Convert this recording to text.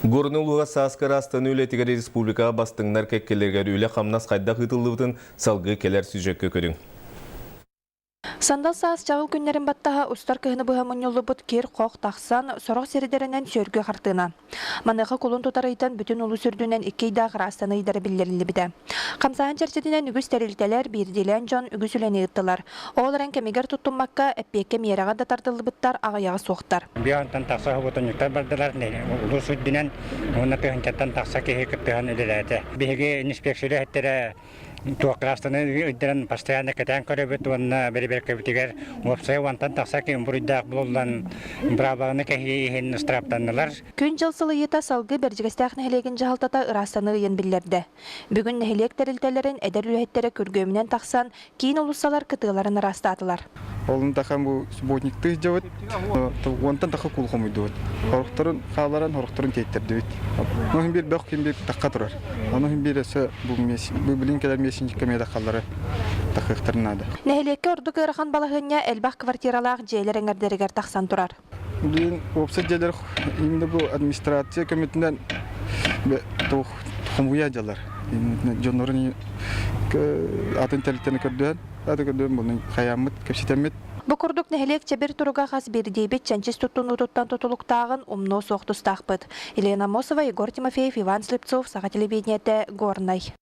Горнай улууһа сааскы ыраастаныы үлэтигэр республикаҕа бастыҥнар кэккэлэригэр үлэ-хамнас хайдах ыытыллыбытын салгыы кэлэр сюжекка көрүҥ. Сандал саас чаҕыл күннэрин баттаһа устар кыһыны быһа мунньуллубут кир-хох тахсан, сорох сирдэринэн сүөргү хартыына. Маныаха кулун тутар ыйтан бүтүн улуус үрдүнэн икки ыйдаах ыраастаныы ыйдара биллэриллибитэ. Хамсааһын чэрчитинэн үгүс тэрилтэлэр, биирдиилээн дьон үгүс үлэни ыыттылар. Ол эрэн кэмигэр туттуммакка, эппиэккэ миэрэҕэ да тардыллыбыттар аҕыйаҕа суохтар. Биһантан тахса хоботунньуктар бардылар, улуус үрдүнэн уонна тыһыынчаттан тахса киһи кыттыһан үлэлээтэ. Биһиги инспекция үлэһиттэрэ туох кыраастаны ыйдаран постоянно кэтээн көрөбүт уонна бэрэбиэркэбитигэр уопсайа уонтан тахса ким буруйдаах булуллан быраабаланы кэһии иһин ыстырааптаннылар. Күн-дьыл сылыйыыта салгыы Бэрдьигэстээх нэһилиэгин дьаһалтата ыраастаныы ыйын биллэрдэ. Бүгүн нэһилиэк тэрилтэлэрин эдэр үлэһиттэрэ күргүөмүнэн тахсан киин уулуссалар кытыыларын ыраастаатылар. Олун тахан бу субботниктыы сылдьабыт. Уонтан таха кул хомуйдубут. Хорохторун хааларан хорохторун тиэйтэрдибит. Ону биир бөх ким биир тахха турар. Ону биир өссө бу бу билин кэлэр мессенджикка эмиэ таххаллары тахыахтарын наада. Нэһилиэккэ ордук ыарахан балаһыанньа элбэх квартиралаах дьиэлэр эҥэрдэригэр тахсан турар. Билин уопсай дьиэлэр именно бу администрация көмөтүнэн туох хомуйа дьалар. Дьоннорун атын тэрилтэни көрдөөн, аты көрдөөн буну хаяммыт, кэпсэтэммит. Бу курдук нэһилиэк чэбир туруга хас биирдиибит чэнчис туттунуутуттан тутулуктааҕын умнуо суох тустаахпыт. Елена Аммосова, Егор Тимофеев, Иван Слепцов, Саха телевидениетэ, Горнай.